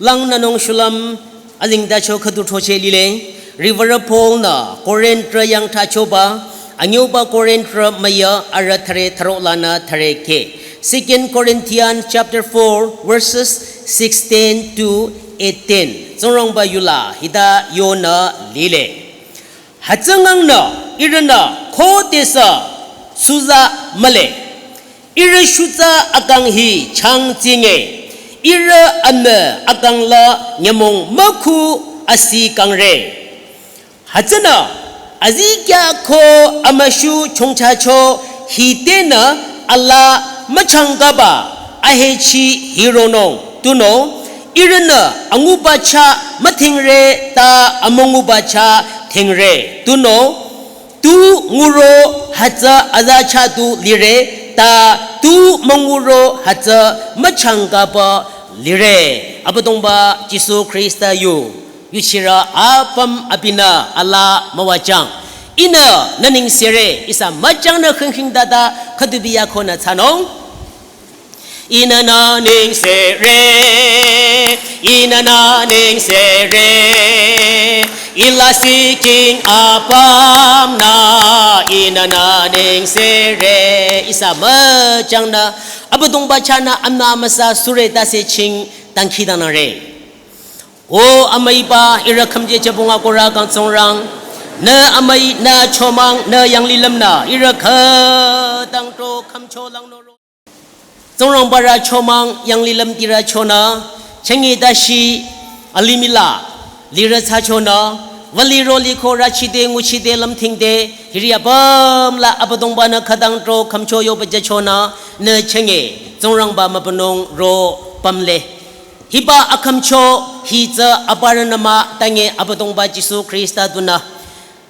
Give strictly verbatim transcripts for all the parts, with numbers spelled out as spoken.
Langnünung shulüm azengtacho khüdu throcheh lile. Riwürü Paul-nü Korinthrü yangthsachoba, anyüba Korinthrü müyü arüh thüre thürolanü thüre keh. Second Corinthians chapter four, verses sixteen to eighteen. Tsingrangba yula hita yonü lile. Hütsüngangnü ihrünü khodesü suza mühle. Ihrü shutsa akang hi changtsinge. Ihrü amü akang la nyümong mükhu asi kangre. Hütsünü azikyah ko amüshu chongchacho hitenü ala müchangkaba ahechi hironung. Tunüo ihrünü anguba chah müthingre ta amünguba chah thingre. Tunüo tu nguro hütsü aza chah tu lire, ta tu münguro hütsü müchangkaba lire. Abüdongba Jisu Khrista yu, yuchirü apüm abinü ala müwajüng. Ihnü nü nengsere, ihsa müjangnü khingkhing dada khüdubi yakonü thsanung. Ihnü nü nengsere, ihnü nü nengsere, ila siking apümnü, ihnü nü nengsere. Ihsa müjangnü Abüdongba chahnü amna amüsa sure tase ching dangkhidangnangre. O amüiba ihrü khümje chebunga kora kang Tsingrang, nü amüi nü chomang nü yanglilümnü ihrü khütang tro khümcho langnoro. Tsingrangbarü chomang yanglilüm tirü chonü, chenge dashi alimih la lirü thsachonü, wüliro liko rachide nguchide lümthingde, hiri apüm la Abüdongba-nü khütang tro khümcho yoba jüchonü, nü chenge Tsingrangba mübünung ro pümle. Hiba akhümcho hi tsü aparünü mah, tange Abüdongba Jisu Khrista dunü.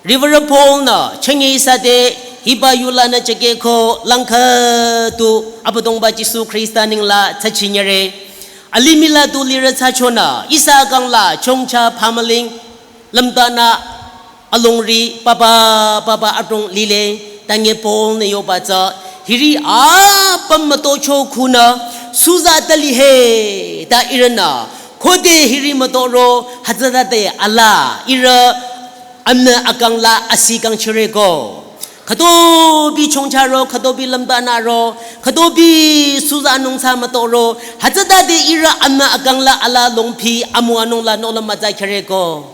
Riwürü Paul-nü chenge ihsa te hiba yulanü chekeko langkhüdu Abüdongba Jisu Khrista ninglang thsachinyere. Alimih la tu lirü thsachonü ihsa kangla chongcha phamüling lümtanü alongri papa papa adrong lile. Tange Paul-nü yoba tsü hiri apüm mütocho khunü suza tali he ta ihrünü khode hiri mütoro hütsütade ala ihrü amnü akang la asi kangchireko. Khütobi chongcharo, khütobi lümtanüro, khütobi suza nungsa mütoro, hütsütade ihrü amnü akang la ala longphi amüwanung la nohlüm mütsa khireko.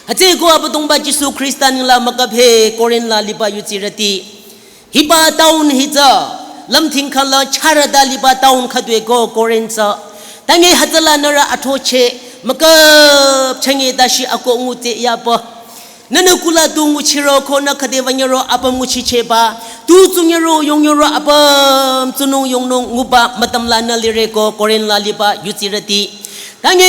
Hütsüeko Abüdongba Jisu Khrista ninglang mükaphe Korinth la liba yutsirüti. Hiba town hi tsü lümthing khala charüda liba town khüdueko Korinth tsü. Tange hütsüla nührü athrocheh mükap chenge dashi ako ngutse yapa. Nünü kula tu nguchiro ko nü khüde wünyiro apüm nguchichehba. Tu tsunyiro yongyiro apüm tsunung yongnung nguba mütüm la nü lireko Korinth la liba yutsirüti. Tange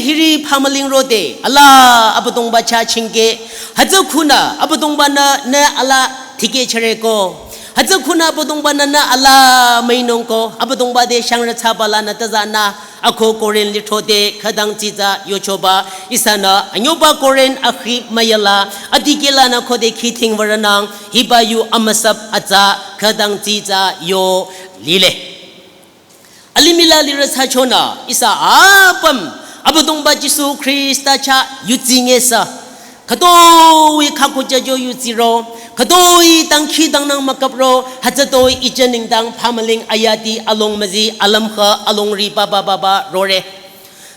hiri phamüling rode ala Abüdongba chah chingke. Hütsü khunü Abüdongba-nü nü ala thikehchireko. Hütsü khunü Abüdongba-nü nü ala müinungko. Abüdongba te shangrü thsaba lanü tazanü ako Korinth lithode khütang tsitsa yochoba ihsanü anyüba Korinth akhi müyala adikehlanü khode khithing würünang hiba yu amüsap atsa khütang tsitsa yo lile. Alimih la lirü thsachonü ihsa apüm Abüdongba Jisu Khrista chah yutsingesü. Khütoi khakuja jo yutsiro, khütoi dangkhidangnang mükapro, hütsütoi iche nengdang phamüling ayati along müzi alümkha alongri papa papa rore.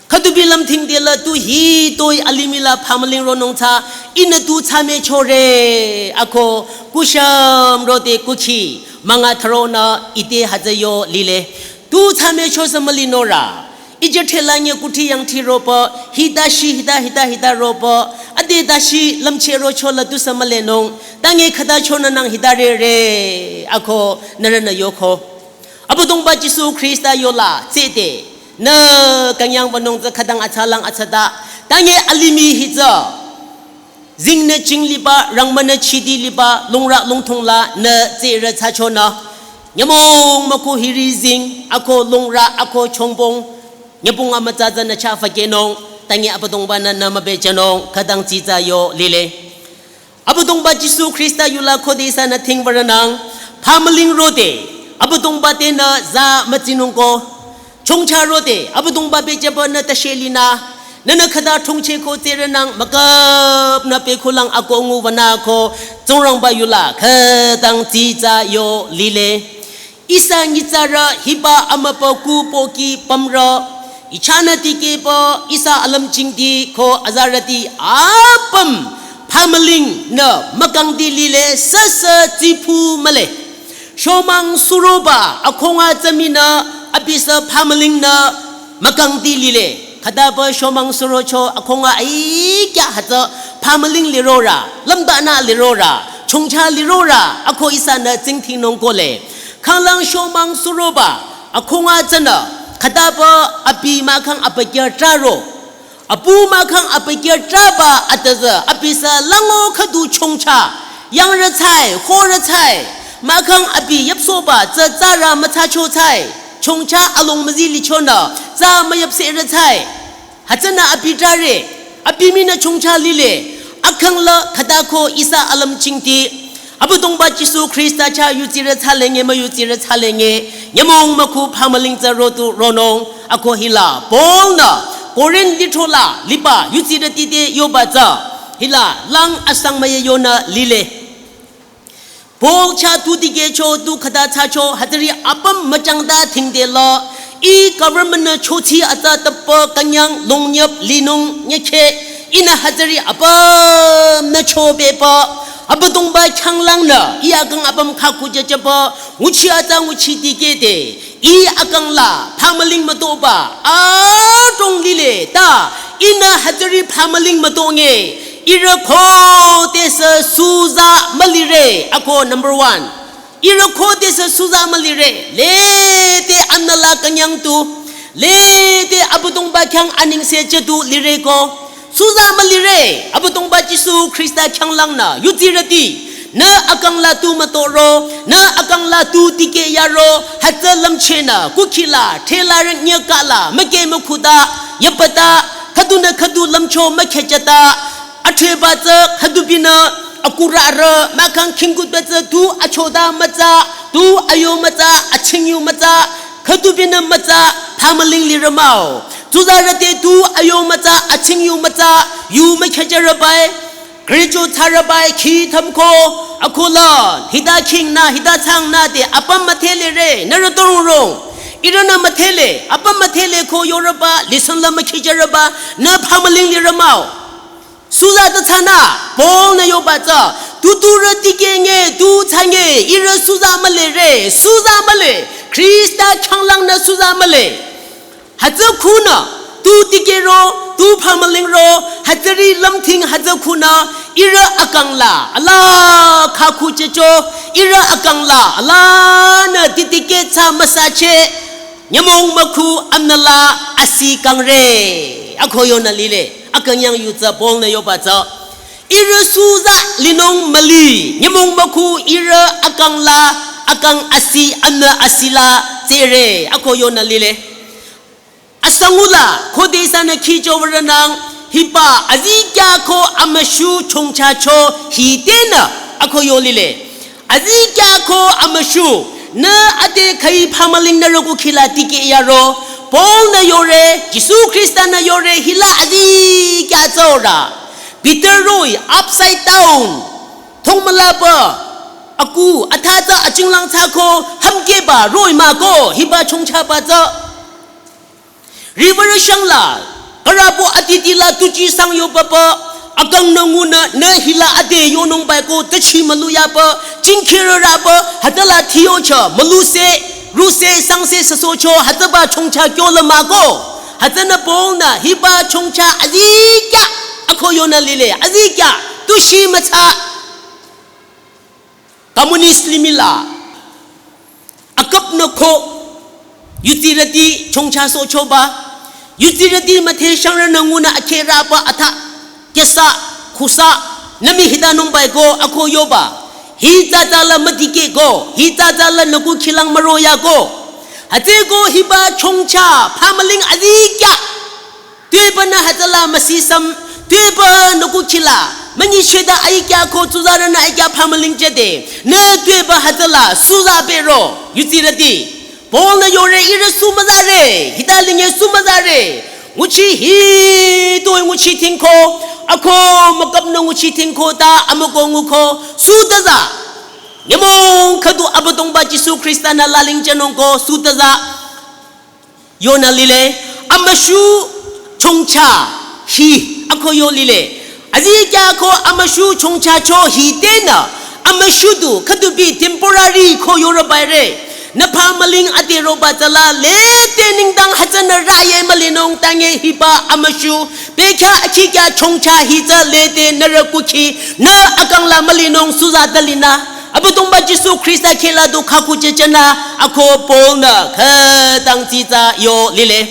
Khütobi lümthingde la tu hitoi alimih la phamüling ronung tsü, ihnü tu thsamechore, ako kusham rode kukhi münga tharonü ite hütsü yo lile. Tu thsamechosü mülinora. Ije thela nye kuthi yangthi ropa, hita shi hita hita hita ropa, ade dashi lümcheh rocho la tusü mülenung, tange khüta chonü nang hita rere, ako nührünü yoko. Abüdongba Jisu Khrista yola tsede, nü künyang wünung tsü khütang atsalang atsata, tange alimih hi tsü zingnü ching liba, rangmünü chidi liba, lungra lungthung la nü tsere thsachonü. Nyümong müku hiri zing, ako lungra, ako chongbong, nyübong amütsa tsünü chah fakenung, tange Abüdongba-nü nü mübechanung, khütang tsitsa yo lile. Abüdongba Jisu Khrista yula khode ihsanü thing würünang, phamüling rode, Abüdongba tenü za mütsinungko, Chongcha rode, Abüdongba bejeba nü tashe linü, nünü khüta chongche ko tsere nang müküp nü pekhulang ako ngu wünü ko, Tsingrangba yula khütang tsitsa yo lile. Ihsa nyitsarü hiba amübükuh pohki pümrü, ichanü tikehba ihsa alümchingti ko azarüti apüm phamüling nü mükangti lile süsü tsipü mühle. Shomang suroba akhunga tsü minü abisü phamüling nü mükangti lile. Khütaba shomang surocho akhunga aikya hütsü phamüling lirorü, lümdanü lirorü, chongcha lirorü, ako ihsanü tsingdhingnung kohle. Khanglang shomang suroba akhunga tsünü khütaba abi mahkhang abükyü traro. Apu mahkhang abükyü traba atüzü abisü lango khüdu chongcha, yangrü tsai, horü tsai, mahkhang abi yüpsohba tsü tsarü mütsacho tsai, chongcha along müzi lichonü tsü müyüpsehrü tsai. Hütsünü abi trare, abi minü chongcha lile, akhangla khüta ko ihsa alümchingti Abüdongba Jisu Khrista chah yudsirü thsalenge müyudsirü thsalenge, nyümong mükhu phamüling tsü rotu ronung, ako hila Paul-nü Korinth lithrola liba yudsirüti te yoba tsü, hila lang asang müyeyonü lile. Paul chah tu dikehcho tu khüta thsacho hütsüri apüm müchangta dhingdela, ih government-nü chothi atsa tapa künyang longnyüp linung nyükhe, ihnü hütsüri apümnü chobepü, Abüdongba khyanglangnü ih akang apüm khakhu jüjüpü, nguchi atsa nguchi dikehde, ih akang la phamüling mütoba adrong lile ta, ihnü hütsüri phamüling mütonge, ihrü khodesü suza mülire, ako number one. Ihrü khodesü suza mülire, lede anüla künyang tu, lede Abüdongba khyang anengse jüdu lire ko. Suza mülire, Abüdongba Jisu Khrista khyanglangnü, yudsirüti, nü akang la tu mütoro, nü akang la tu dikeh yaro, hütsü lümchehnü, kukhila, thela rengnyü kala, müke mükhuta, yüpata, khüdunü khüdu lümcho mükhehjüta, atheba tsü khüdubinü akurarü, mahkhang khingkutba tsü tu achota mütsa, tu ayo mütsa, achingyu mütsa, khüdubinü mütsa, phamüling lirü mah-o. Tsuzarü te tu ayo mütsa, achingyu mütsa, yu mükhehjürübai, graduate thsarübai, khi thümko, akola, hita khingnü, hita thsangnü te, apüm müdhelere, nührü torungrong. Ihrünü müdhele, apüm müdhele ko yorüba, lesson la mükhehjürüba, nü phamüling lirü mah-o. Suza tu thsanü, Paul-nü yoba tsü, tuturü dikeh nge, tu thsange, ihrü suza mühle re, suza mühle, Khrista khyanglangnü suza mühle. Hütsü khunü, tu dikehro, tu phamülingro, hütsüri lümdhing hütsü khunü, ihrü akang la, ala khakhu jücho, ihrü akang la, alanü didikeh thsa müsacheh, nyümong mükhu amnüla asi kangre, ako yonü lile, akünyang yu tsü Paul-nü yoba tsü. Ihrü suza linung müli, nyümong mükhu ihrü akang la, akang asi, amnü asi la, tsere, ako yonü lile. Asangula, khode ihsanü khicho würonang, hiba, azikyah ko amüshu chongchacho, hitenü, ako yo lile. Azikyah ko amüshu, nü ade khai phamüling nü rüku khila dikeh yaro, Paul-nü yore, Jisu Khrista-nü yore, hila azikyah tsora. Peter roh-i upside down, thongmülaba, aku, atha tsü achinglang thsako, hümkehba, roh-i mah ko, hiba chongchaba tsü. Riwürü shangla, karabo aditi la tuji sang yo papa, akang nü ngunü, nü hila ade yonung bai ko, tachi mülu yapa, chingkirü rapa, hütsüla thiyocha, müluse, ruse, sangse, süsocho, hütsüba chongcha kyo la mah ko. Hütsünü Paul-nü, hiba chongcha azikyah, ako yonü lile, azikyah, tushi mütsa. Communist limih la, aküpnü ko, yudsirüti chongcha sochoba, yudsirüti müdhe shangrünü ngunü akheraba atha, kesa, khusa, nü mii hitanung bai ko, ako yoba, hi tsatsa la müdikeh ko, hi tsatsa la nüku khilang müroya ko, hütsüeko hiba chongcha, phamüling azikyah, tuepünü hütsüla müsisam, tuepü nüku khila, münyi sheda aikyah ko tsuzarünü aikyah phamüling jüde, nü tuepü hütsüla, suza pero, yudsirüti. Paul-nü yore ihrü sumüzare, hita linge sumüzare. Nguchi hitoi nguchi tingko, ako müküpnü nguchi tingko ta amüko nguko, sutüza. Nyümong khüdu Abüdongba Jisu Khrista-nü lalingjünung ko sutüza. Yonü lile, amüshu chongcha hi, ako yo lile. Azikyah ko amüshu chongcha cho hi tenü, amüshu du khüdu bi temporary ko yore baire. Nü phamüling ate roba tsüla lete nengdang hütsünü raye mülinung tange hiba amüshu. Bekhyah achikyah chongcha hi tsü lete nührü kukhi, nü akang la mülinung suza dalinü. Abüdongba Jisu Khrista kheh la du khaku chechenü, ako Paul-nü khütang tsitsa yo lile.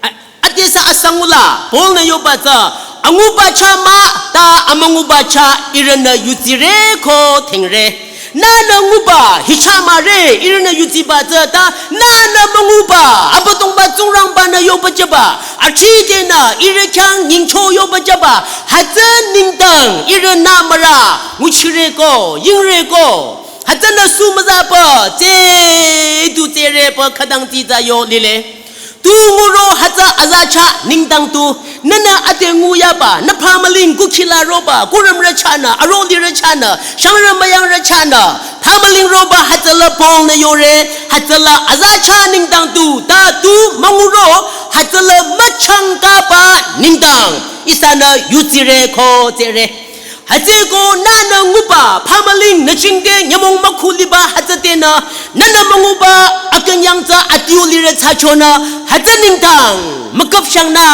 A-, atesa asangula, Paul-nü yoba tsü, anguba chah mah, ta amünguba chah ihrünü yutsire ko tingre. Nünü nguba hichah mahre, ihrünü yutsiba tsü ta, nünü münguba, Abüdongba Tsingrangba-nü yoba jüba, achi tenü ihrü khyang nyingcho yoba jüba, hütsü nengdang ihrünü mürü, nguchire ko, yingre ko, hütsünü sumüzapü, tse du tsere pü khütang tsitsa yo lile. Tu nguro hütsü aza chah nengdang tu, nünü ate nguyaba, nü phamüling kukhi la roba, kurümrü chahnü, arolirü chahnü, shangrü müyangrü chahnü, phamüling roba hütsüla Paul-nü yore, hütsüla aza chah nengdang tu, ta tu münguro, hütsüla müchangkaba nengdang, ihsanü yutsire ko tsere. Hütsüeko nünü nguba, phamüling nü chingde nyümong mükhu liba hütsü tenü, nünü münguba, akünyang tsü adiu lire thsachonü, hütsü nengdang, müküpshangnü,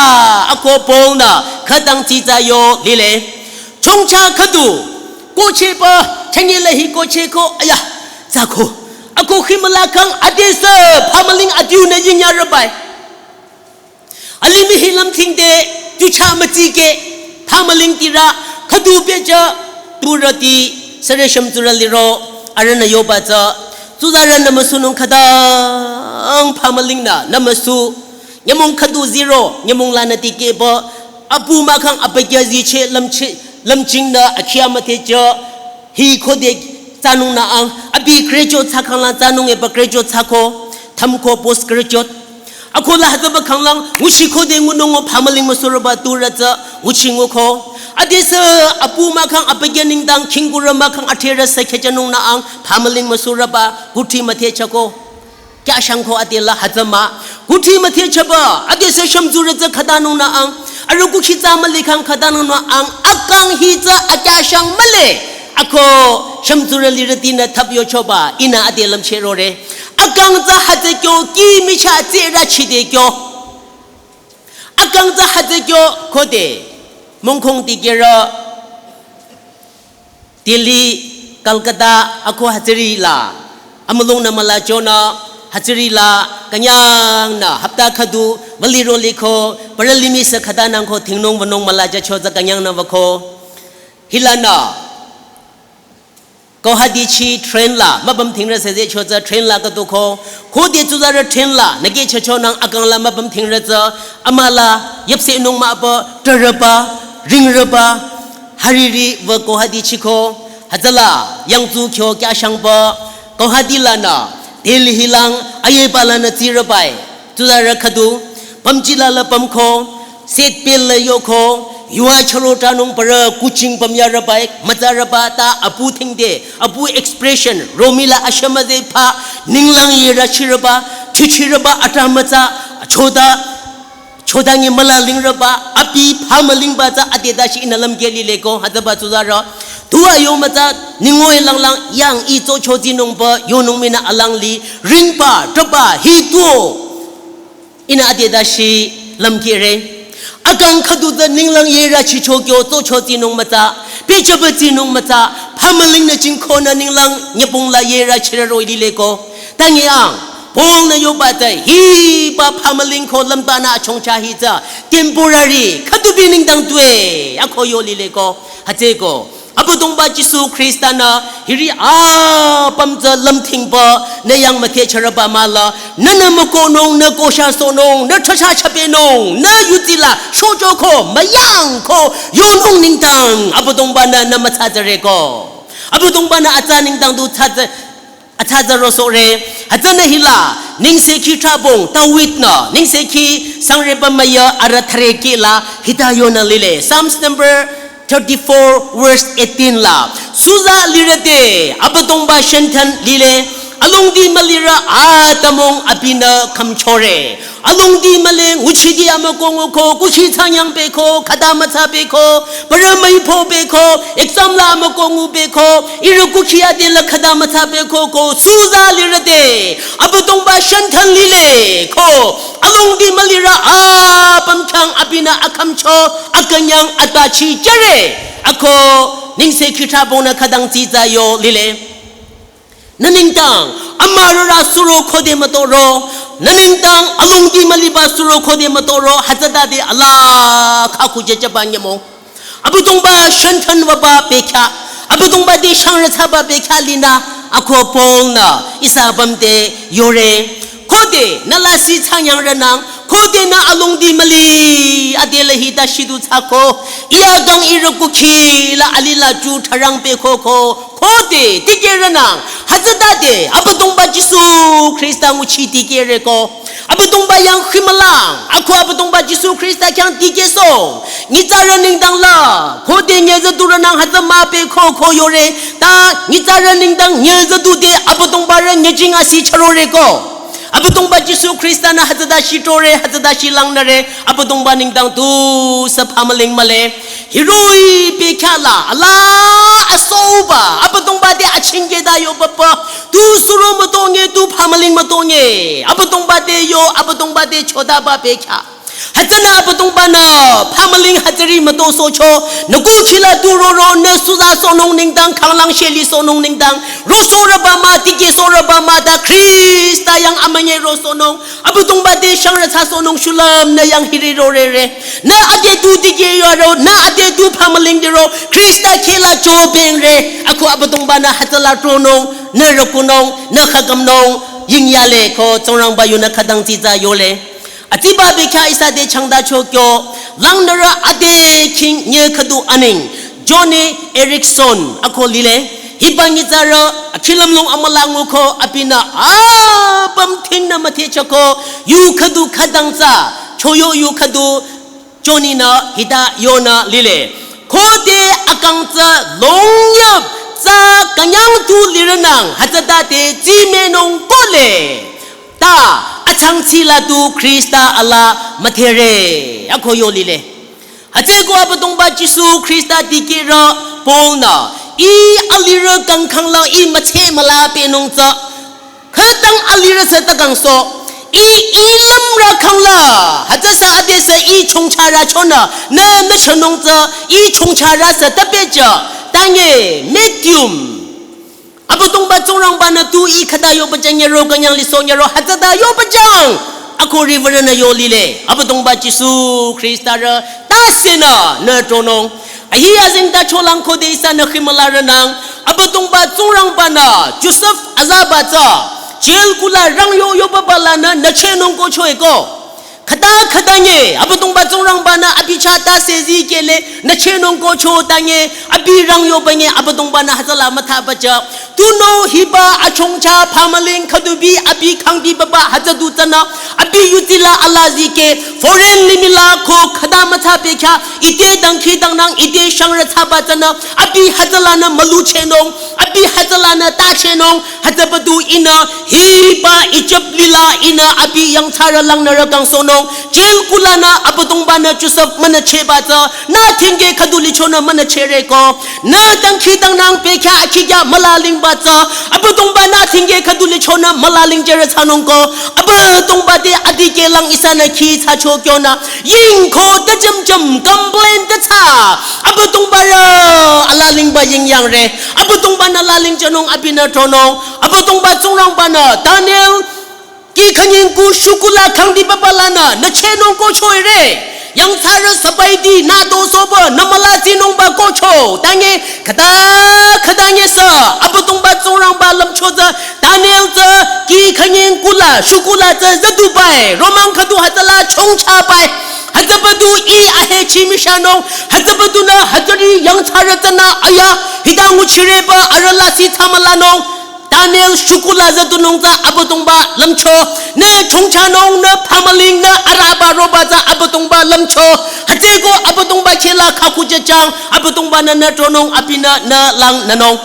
ako Paul-nü, khütang tsitsa yo lile. Chongcha khüdu, kochepü, chanyele hi koche ko, aya, tsü ko, ako khimüla kang adesü, phamüling adiunü yingyarübai. Alimih hi lümthingde, tucha mütsike, phamüling tirü, khüdu pehjü, turüti, süre shümtsurü liro, arühnü yoba tsü, tsuzarünü müsunung khütang phamülingnü, nü müsu, nyümong khüdu zero, nyümong lanü tikehba, apu mahkhang abükyü ziche, lümche, lümchingnü, akhi amüthehjü, hi khode tsanung nü ang, abi graduate thsakhang la tsanung epü graduate thsako, thümko post graduate. Ako la hütsüba khanglang, nguchi khode ngunung o phamüling müsurüba turü tsü, nguchi nguko. Adesü apu mahkhang abükyü nengdang khingkurü mahkhang atherü sü khehjünung nü ang, phamüling müsurüba, kuthri müthehjüko. Kyashangko ade la hütsü mah, kuthri müthehjüba, adesü shümtsurü tsü khütanung nü ang, arüh kukhi tsü mülikhang khütanung nü ang, akang hi tsü akyashang mühle, ako shümtsurü lirütinü thap yochoba, ihnü ade lümcherore. Akang tsü hütsü kyo, kih michah tsürü chide kyo. Akang tsü hütsü kyo, khode, mongkhong dikehrü, Delhi, Kolkata, ako hütsüri la, amülungnü müla chonü, hütsüri la, künyangnü, hapta khüdu, müli roli ko, parü limih sü khütanang ko, thingnung wünung müla jücho tsü künyangnü wüko. Hilanü, Guwahati chi train la, mübüm thingrü sü zehcho tsü train la khüdu ko, khode tsuzarü train la, nüke chüchonang akang la mübüm thingrü tsü, amüla, yüpsehnung mübü, trarüba, ringrüba, hariri wü Guwahati chiko, hütsüla, yangtsu kyo kyashangba, Guwahati lanü, Delhi lang, ayeba lanü tsirübai, tsuzarü khüdu, pümji la la pümko, seat belt la yoko, yuva chüro tranung parü kuching pümyarübai, mütsarüba ta apu thingde, apu expression, romih la ashümüze pha, ninglang yerü chirüba, chuchirüba atra mütsa, choda, chodangi müla lingrüba, abi phamülingba tsü ade dashi ihnü lümkeh lile ko, hütsüba tsuzarü. Tuwa yo mütsa, ningoi langlang, yang i tsocho tsinungba, yonung minü alang li, ringba, traba, hi tuo. Ihnü ade dashi lümkehre. Akang khüdu tsü ninglang yerü chicho kyo tsocho tsinung mütsa, pehjüba tsinung mütsa, phamüling nü chingkonü ninglang nyübong la yerü chirü roh-i lile ko. Tangi ang, Paul nü yoba tsü hiba phamüling ko lümbanü achongcha hi tsü temporary, khüdu bi nengdang tue, ako yo lile ko, hütsüeko. Abüdongba Jisu Khrista nü hiri apüm tsü lümthingba nü yang müthehchürüba mahla, nünü mükohnung, nü kosha sohnung, nü thsacha chapehnung, nü yutsi la shocho ko, müyang ko, yonung nengdang, Abüdongba nü nü mütsatsare ko. Abüdongba nü atsa nengdang du tsatsa, atsa tsü rosohre, Hütsünü hila, nengsekhi thrabong, David nü, nengsekhi sangreba müyü arüh thüre kehla, hita yonü lile. Psalms number thirty-four verse eighteen la. Suza lirüte, Abüdongba shenthan lile, alongdi mülirü atümung abinü khümchore. Alongdi müle nguchidi amüko nguko, kushi thsanyang beko, khüta mütsa beko, parü müipo beko, exam la amüko ngu beko, ihrü kukhi adela khüta mütsa beko ko, suza lirüte, Abüdongba shenthan lile ko, alongdi mülirü apüm khyang abinü akhümcho, akünyang atachi jüre, ako nengsekhi thrabongnü khütang dsitsa yo lile. Nü nengdang, amürürü suro khode mütoro. Nü nengdang, alongdi müliba suro khode mütoro. Hütsütade alaa khakhu jejeba nyümong. Abüdongba shenthan wüba bekhyah. Abüdongba te shangrü thsaba bekhyah linü. Ako Paul nü, ihsa apüm te yore. Khode, nü lasih thsanyangrünang. Khode nü alongdi müli, adela hita shidu thsako. Iya kang ihrü kukhi la alila ju tharang beko ko. Khode, dikehrünang, hütsütade, Abüdongba Jisu Khrista nguchi dikehreko. Abüdongba yang khimülang, ako Abüdongba Jisu Khrista khyang dikehsoh. Nyitsarü nengdang la, khode nyezüdurünang hütsü mübeko ko yore, ta nyitsarü nengdang nyezüdude Abüdongbarü nyüjing asi chüroreko. Abüdongba Jisu Khrista nü hütsüta shitore, hütsüta shilangnüre, Abüdongba nengdang tusü phamüling mühle. Hiroh-i bekhyah la, alaa asoba, Abüdongba te achingkehta yo papa, tu suro mütonge, tu phamüling mütonge, Abüdongba te yo, Abüdongba te chotaba bekhyah. Hütsünü Abüdongba nü, phamüling hütsüri mütosohcho, nü kukhi la tu roro, nü suzasohnung nengdang, khanglang shelisohnung nengdang, rosohrüba mah, dikehsohrüba mah, ta Khrista yang amünyi rosohnung, Abüdongba te shangrü thsasohnung shulüm nü yang hiri rorere. Nü ade tu dikeh yaro, nü ade tu phamüling diro, Khrista khehla jobengre. Ako Abüdongba nü hütsüla tronung, nü rükunung, nü khakümnung, yingyale ko Tsingrangba yunü khütang dsitsa yole. Atsiba bekhyah ihsa te changtacho kyo, langnürü ade khing nye khüdu aneng, Joni Eareckson ako lile, hiba nyitsarü, akhilümlong amüla nguko abinü apüm thingnü müthehchoko, yu khüdu khütang tsü, choyo yu khüdu, Joni nü hita yonü lile. Khode akang tsü longyüp tsü künyang tu lirünang hütsütade tsimenung kohle. Ta atsang tsila tu Khrista alaa müdhere. Ako yo lile. Hütsüeko Abüdongba Jisu Khrista dikehrü Paul nü, ih alirü kangkhang la ih müdhe müla pehnung tsü, khütang alirü sü ta kangsoh, ih, ih lümrü khang la, hütsüsü adesü ih chongcharü chonü, nü, nü chonung tsü, ih chongcharü sü ta pehjü, tange, medium. Abüdongba Tsingrangba nü tu ih khüta yoba jang nyero künyang lisoh nyero hütsüta yoba jang. Ako riwürünü yo lile. Abüdongba Jisu Khrista rü tasenü nü tronung. Ahi azengtacho lang khode ihsanü khimülarünang. Abüdongba Tsingrangba nü Josef azaba tsü jail kula rang yo yoba balanü nüchehnung kochoeko. Khüta khüta nye, Abüdongba Tsingrangba nü abi chah tase zikehle, nüchehnung kocho tange, abi rang yoba nye, Abüdongba nü hütsüla müthaba jü. Tunüo hiba achongcha phamüling khüdubi abi khangdiba ba hütsü du tsünü, abi yutila ala zikeh, foreign limih la ko khüta müthsa pehkhyah, ite dangkhidangnang, ite shangrü thsaba tsünü, abi hütsülanü müluchehnung, abi hütsülanü tachehnung, hütsüba du ihnü hiba Egypt lila ihnü abi yangthsarü langnürü kangsohnung. Jail kulanü Abüdongba nü Josef münüchehba tsü, nü thingkeh khüdu lichonü münüchehreko. Nü dangkhidangnang pehkhyah akhikyah mülalingba tsü, Abüdongba nü thingkeh khüdu lichonü mülalingjürü thsanungko. Abüdongba te adikehlang ihsanü khi thsacho kyonü. Ying ko tejümjüm complain tetsü. Abüdongba rü alalingba yingyangre. Abüdongba nü lalingjünung abinü tronung. Abüdongba Tsingrangba nü Daniel kih khanying ku shukula khangdiba balanü nüchehnung kochoire. Yangthsarü sabaiti nü dosohba nü mülazinungba kocho. Tange khüta khüta nyesü Abüdongba Tsingrangba lümcho tsü Daniel tsü kih khanying kula shukula tsü züdubai. Romang khüdu hütsüla chongchabai. Hütsüba du ih ahechi müshanung. Hütsüba dunü hütsüri yangthsarü tsünü aya hita nguchireba arüh lasih thsamülanung. Ta Daniel shukula züdunung tsü Abüdongba lümcho. Nü chongchanung, nü phamüling, nü araba roba tsü Abüdongba lümcho. Hütsüeko Abüdongba khehla khakuchehchang, Abüdongba-nü nü tronung, abinü nü langnünung.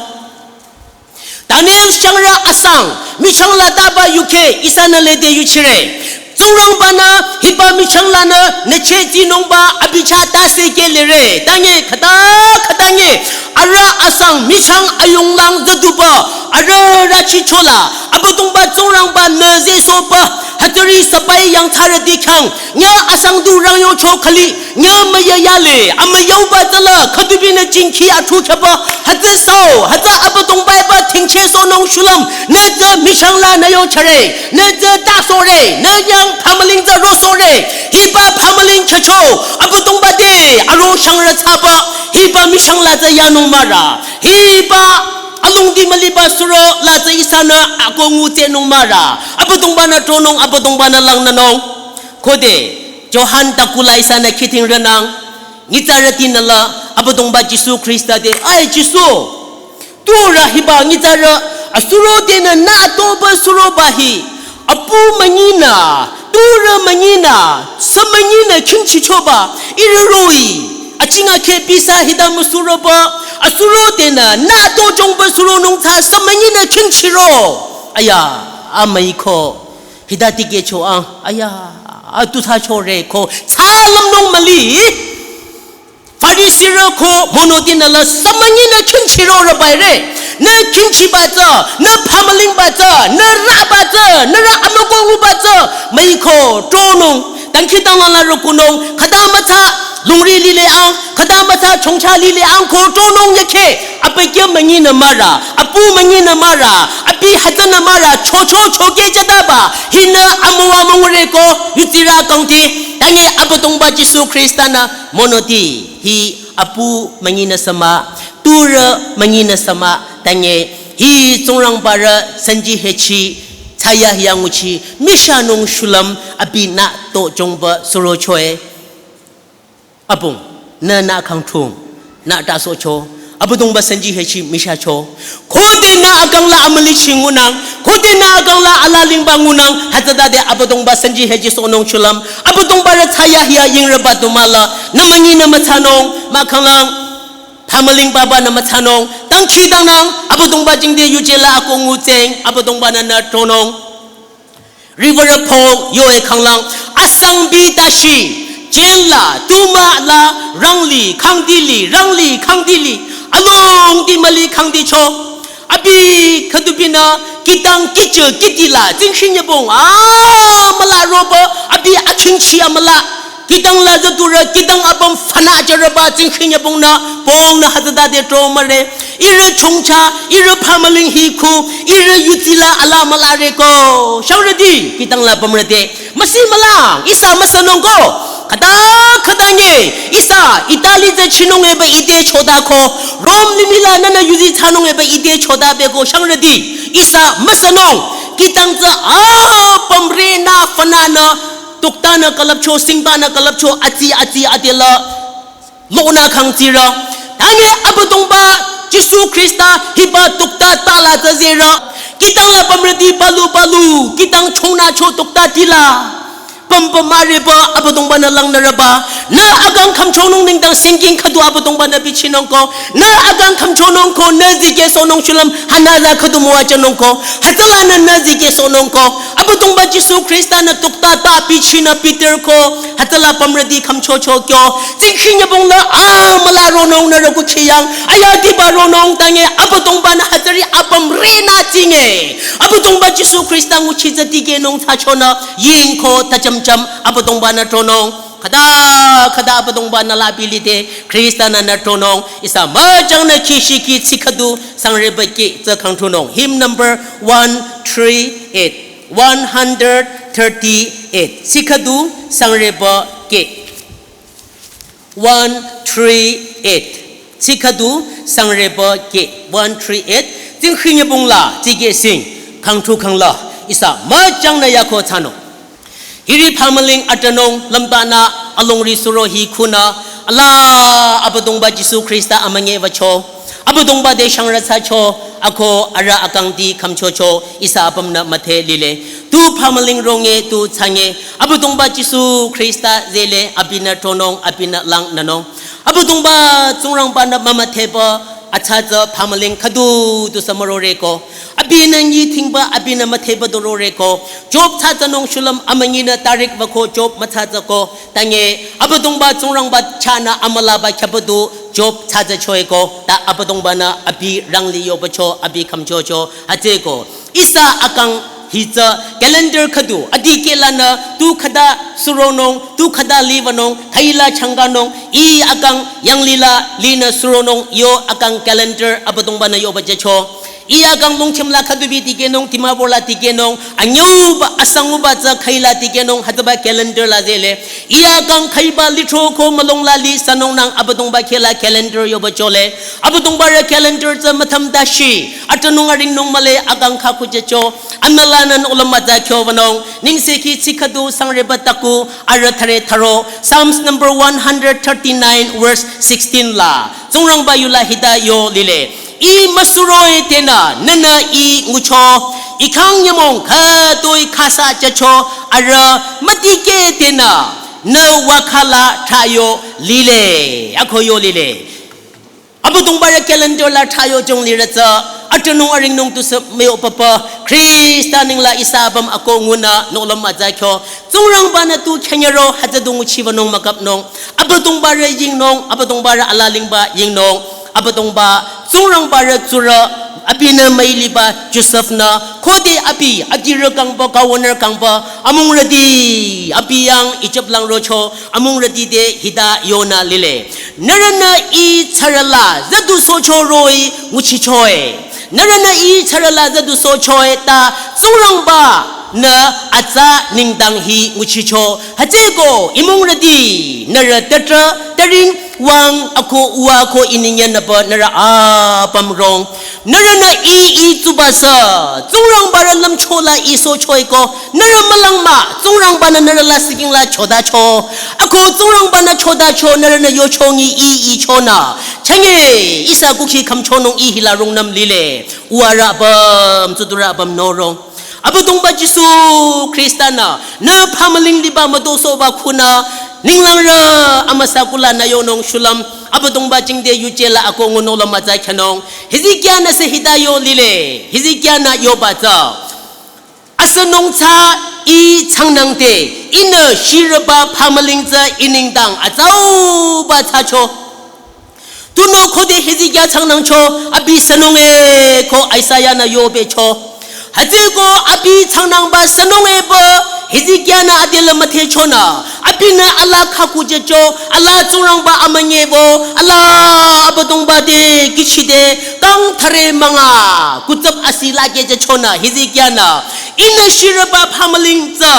Daniel changrü asang, michang la taba yukheh, ihsanü lede yuchire. Tsingrangba-nü hiba michang lanü nü chehtinungba abi chah tase kehlere. Tanye khüta khüta nye, arüh asang michang ayunglang züduba, arüh rüchichola, Abüdongba Tsingrangba-nü zehsohba, hütsüri sabai yangthsarüti khyang, nyü asang du rangyocho khüli, nyü müyayale, amüyauba tsüla, khüdubinü jingkhi athu khyaba, hütsü sao, hütsü Abüdongba-e ba thingchehsohnung shulüm, nü tsü michang la nü yochare, nü tsü tasohre, nü yang phamüling tsü rosohre, hiba phamüling khyücho, Abüdongba te, aro shangrü thsaba, hiba michang la tsü yanung mara, hiba alongdi müliba suro la tsü ihsanü ako ngutsehnung mara, Abüdongba-nü tronung, Abüdongba-nü langnünung. Khode, Johan takula ihsanü khiding rünang, nyitsarütinü la, Abüdongba Jisu Khrista te, ai Jisu, turü hiba nyitsarü, asuro tenü nü toba suroba hi, apu münyinü, turü münyinü, sü münyinü khingchichoba, ihrü roh-i, aching akheh pisa hita müsuroba, asuro tenü nü to jongba suronung tsü sü münyinü khingchiro. Aya, amüiko, hita tikehcho ang, aya, atu thsachore ko, thsalümnung müli. Farisirü ko monotinü la sü münyinü khingchiro rübaire. Nü khingchiba tsü, nü phamülingba tsü, nü raba tsü, nührü amüko nguba tsü, müiko tronung, dangkhidangnang la rükunung, khüta mütsa lungri lile ang, khüta mütsa chongcha lile ang ko tronung yakheh, abükyü münyinü mara, apu münyinü mara, abi hütsünü mara, chocho chokeh jataba, hinü amüwa müngure ko, yutsirü kangti, tanye Abüdongba Jisu Khrista-nü, monoti, hi apu münyinü sü mah, turü münyinü sü mah, tanye, hi Tsingrangbarü sanji hechi, thsayahiya nguchi, mishanung shulüm, abinü to jongba surochoe. Apung, nü nü khangthung, nü tasohcho, Abüdongba sanji hechi mishacho. Khode nü akang la amülichi ngunang, khode nü akang la alalingba ngunang, hütsütade Abüdongba sanji hechi sohnung shulüm, Abüdongbarü thsayahiya yingrüba du mah la, nü münyinü müthsanung, mahkhanglang, phamüling papa-nü müthsanung, dangkhidangnang, Abüdongba jingte yuje la ako ngutseng, Abüdongba-nü nü tronung. Riwürü Paul yoe khanglang, asangbi tashi, jail la, tumü la, rangli, khangdili, rangli, khangdili, alongdi müli khangdicho. Abi khüdubinü, kidang kihcho kihdi la, tsingshi nyübong, a, müla roba, abi achingchi amüla. Kidang la züdurü, kidang apüm fana jürüba, tsingshi nyübongnü, Paul-nü hütsütade tro müre. Ihrü chongcha, ihrü phamüling hi khu, ihrü yutsi la ala mülare ko. Shangrüti, kidang la pümrüte. Müsi mülang, ihsa müsünung ko. Khüta, khüta nye, ihsa, Italy tsü chinung eba ite choda ko. Rome limih la nünü yuzi thsanung eba ite choda be ko. Shangrüti, ihsa müsünung. Kidang tsü, a, pümrenü, fananü, tuktanü külüpcho, singbanü külüpcho, atsi, atsi, ate la. Lonü khangtsirü. Tanye Abüdongba Jisu Khrista hiba tukta tala tsü zerü. Kidang la pümrüti palu palu. Kidang chongnü cho tukta tila. Püm püm areba Abüdongba-nü langnürüba. Nü akang khümchonung nengdang singking khüdu Abüdongba-nü bichinung ko. Nü akang khümchonung ko nü zikeh sohnung shulüm hanaza khüdu müwajünung ko. Hütsülanü nü zikeh sohnung ko. Abüdongba Jisu Khrista-nü tukta ta bichinü Peter ko. Hütsüla pümrüti khümchocho kyo. Tsingshi nyübong la, a, müla ronung nü rükuchiyang. Aya diba ronung tanye Abüdongba-nü hütsüri apüm renü tsinge. Abüdongba Jisu Khrista nguchi tsü tikehnung thsachonü. Ying ko tacham cham Abüdongba-nü tronung. Khüta, khüta Abüdongba-nü la bilite. Khrista-nü nü tronung. Ihsa müjangnü kishiki tsi khüdu sangreba kih tsü khangthunung. Hymn number one three eight. One hundred thirty-eight. Tsi khüdu sangreba kih. One three eight. Tsi khüdu sangreba kih. One three eight. Tsingshi nyübong la, tsikeh sing. Khangthu khangla. Ihsa müjangnü yako thsanung. Hiri phamüling atronung lümtanü alongri suro hi khunü. Ala Abüdongba Jisu Khrista amünye wücho. Abüdongba te shangrü thsacho. Ako arüh akangti khümchocho ihsa apümnü müdhe lile. Tu phamüling ronge tu thsange. Abüdongba Jisu Khrista zele abinü tronung abinü langnünung. Abüdongba Tsingrangba-nü mümüdhepü atsa tsü phamüling khüdu tusü müroreko. Abinü nyitsingba abinü müdhepü du roreko. Job tsatsanung shulüm amünyinü tarik wüko Job mütsatsako. Tange Abüdongba Tsingrangba chahnü amülaba khyapü du Job tsatsachoeko. Ta Abüdongba-nü abi rangli yobacho abi khümchocho. Hütsüeko ihsa akang hi tsü calendar khüdu adikehlanü tu khüta suronung, tu khüta liwünung, khüila changkanung, ih akang yanglila linü suronung, yo akang calendar Abüdongba-nü yobajacho. Ih akang Longkhim la khüdu bi dikehnung, Dimapur la dikehnung, anyüba asanguba tsü khüila dikehnung, hütsüba calendar la zele. Ih akang khüiba lithro ko mülung la li sanung nang Abüdongba khehla calendar yobachole. Abüdongbarü calendar tsü müthüm tashi. Atünung aringnung mühle akang khakhujecho. Anülanü nohlüm mütsa kyo wünung. Nengsekhi tsi khüdu sangreba taku arüh thüre thüro. Psalms number one hundred thirty-nine verse sixteen la. Tsingrangba yula hita yo lile. Ih müsuroh-i tenü, nühnü ih ngucho. Ih khyang nyümong khütoi khasa jacho arüh mütikeh tenü, nü wakhala thrayo lile. Ako yo lile. Abüdongbarü calendar la thrayo jong lirü tsü, atünung aringnung tusü müyo papa, Khrista nengla ihsa apüm ako ngunü nohlüm mütsa kyo. Tsingrangba-nü tu khyanyüro hütsü du nguchiwünung mükapnung. Abüdongbarü yingnung, Abüdongbarü alalingba yingnung. Abüdongba, Tsingrangbarü tsurü, abinü müiliba Josef-nü, khode abi, adirü kangba, governor kangba, amungrüti, abi yang Ijip lang rocho, amungrüti te hita yonü lile. Nührünü ih tsarüla, züdusocho roh-i, nguchichoe. Nührünü ih tsarüla züdusochoe ta Tsingrangba-nü atsa nengdang hi nguchicho. Hütsüeko imungrüti nührü tütrah türing wüng ako uwa ko ih nengyanüpü nührü apüm rong. Nührünü ih ih tsuba sü Tsingrangbarü lümcho la ih sochoeko. Nührü mülangmah, Tsingrangba-nü nührü la siking la chodacho. Ako Tsingrangba-nü chodacho, nührünü yochongi ih ih chonü. Chünye, ihsa kukhi khümchonung ih hila rungnüm lile. Uwarü apüm, tsudurü apüm norong. Abüdongba Jisu Khrista-nü, nü phamüling liba mütosohba khunü, ninglangrü amüsa kulanü yonung shulüm, Abüdongba jingte yuje la ako ngu nohlüm mütsa khyünung. Hezekia-nü sü hita yo lile, Hezekia-nü yoba tsü. Asünung tsü ih changnang te, ihnü shirüba phamüling tsü ih nengdang atsauba thsacho. Tunüo khode Hezekia changnangcho, abi sünung e ko Isaiah-nü yobecho. Hütsüeko abi changnangba sünung e pü, Hezekia-nü adelü müthehchonü. Abinü alaa khakhujecho, alaa Tsingrangba amünyebo, alaa Abüdongba te kihchide, kang thüre münga, kutsüp asi lakehjüchonü, Hezekia-nü. Ihnü shirüba phamüling tsü,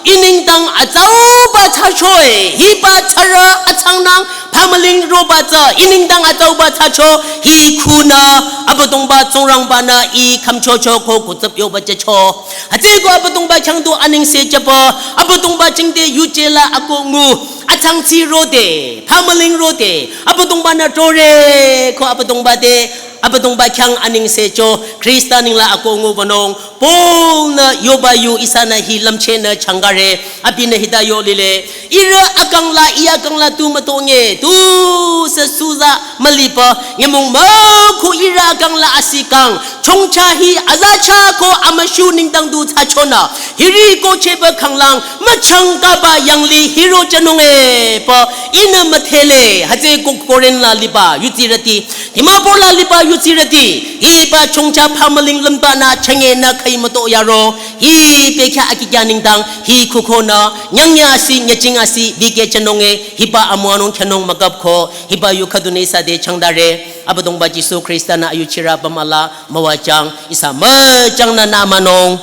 ih nengdang atsauba thsachoe, hiba tsarü achangnang phamüling roba tsü, ih nengdang atsauba thsacho, hi khunü, Abüdongba Tsingrangba-nü ih khümchocho ko kutsüp yoba jücho. Hütsüeko Abüdongba khyang du anengse jüba, Abüdongba jingte yuje la ako ngu, achangchi rode, phamüling rode, Abüdongba-nü tore ko Abüdongba te, Abüdongba khyang anengse cho, Khrista nengla ako ngu wünung, Paul-nü yoba yu ihsanü hi lümchehnü changkare, abinü hita yo lile, ihrü akang la, ih akang la tu mütonge, tusü suza müliba, nyümong mükhu ihrü akang la asi kang, chongcha hi azacha ko amüshu nengdang du thsachonü, hiri ko cheba khanglang, müchangkaba yanglih hiro jünung e pü, ihnü müdhele, hütsüeko Korinth la liba, yudsirüti, Dimapur la liba yudsirüti, hiba chongcha phamüling lümbanü chünye nü khüi müto yaro, hi bekhyah akikya nengdang, hi khukonü, nyangnyü asi, nyüching asi, bikeh jünung e, hiba amüwanung khyünung mükapko, hiba yu khüdunü ihsa te changdare, Abüdongba Jisu Khrista-nü ayuchirü bamüla, müwajang, ihsa müjangnü nü münung.